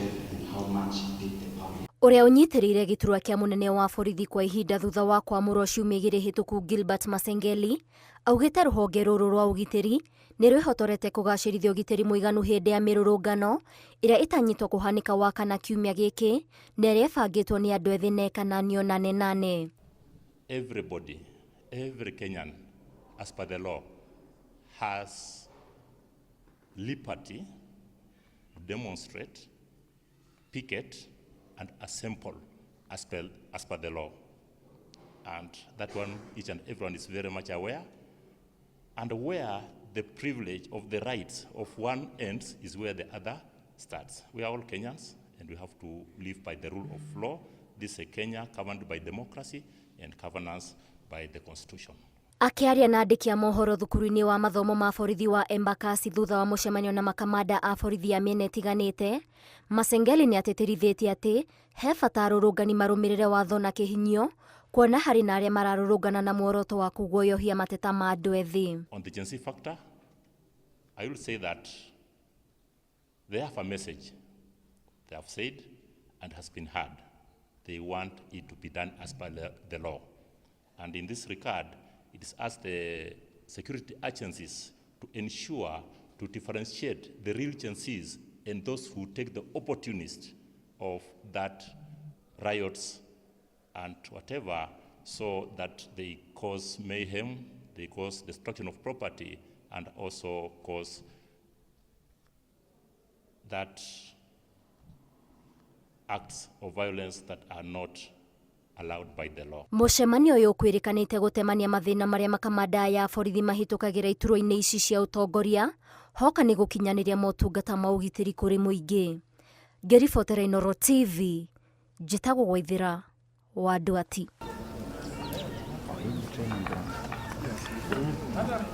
looted and how much did the public Ũrĩa ũnyitĩrĩire gĩturwa kĩa mũnene wa borithi kwa ihinda thutha wa kwamũrwo ciumia igĩrĩ hĩtũku Gilbert Masengeli augĩte rũhonge rũrũ rwa ũgitĩri nĩ rwĩhotorete kũgacĩrithia ũgitĩri mũiganu hĩndĩ ya mĩrũrũngano ĩrĩa ĩtanyĩtwo kũhanĩka Wakana kiumia gĩkĩ na ĩrĩa ĩbangĩtwo nĩ andũ ethĩ na ĩkananio nane nane. Everybody, every Kenyan, as per the law, has liberty to demonstrate, picket, and assemble as per the law. And that one, each and everyone is very much aware. And where the privilege of the rights of one ends is where the other starts. We are all Kenyans, and we have to live by the rule of law. This is a Kenya governed by democracy and governance by the constitution. Akĩaria na andĩki a mohoro thukuru-inĩ wa mathomo ma borithi wa Embakasi thutha wa mũcemanio na makamanda a borithi a mĩena ĩtiganĩte, Masengeli nĩ atĩtĩrithĩtie atĩ he bata arũrũngani marũmĩrĩre watho na kĩhinyio kuona harĩ na arĩa mararũrũngana na muoroto wa kũguoyohia mateta ma andũ ethĩ. On the Gen Z factor, I will say that they have a message. They have said and has been heard. They want it to be done as per the law. And in this regard, it is us, the security agencies, to ensure to differentiate the real Gen Zs and those who take the opportunist of that riots and whatever, so that they cause mayhem, they cause destruction of property, and also cause that acts of violence that are not allowed by the law. Mũcemanio ũyũ ũkwĩrĩkanĩte gũtemania mathĩna marĩa makamanda ya borithi mahĩtũkagĩra iturwa-inĩ ici cia ũtongoria hoka nĩ gũkinyanĩria motungata ma ũgitĩri kũrĩ mũingĩ. Ngĩribotera Inooro TV, njĩtagwo Waithĩra wa Nduati. Oh, hii ni training ground.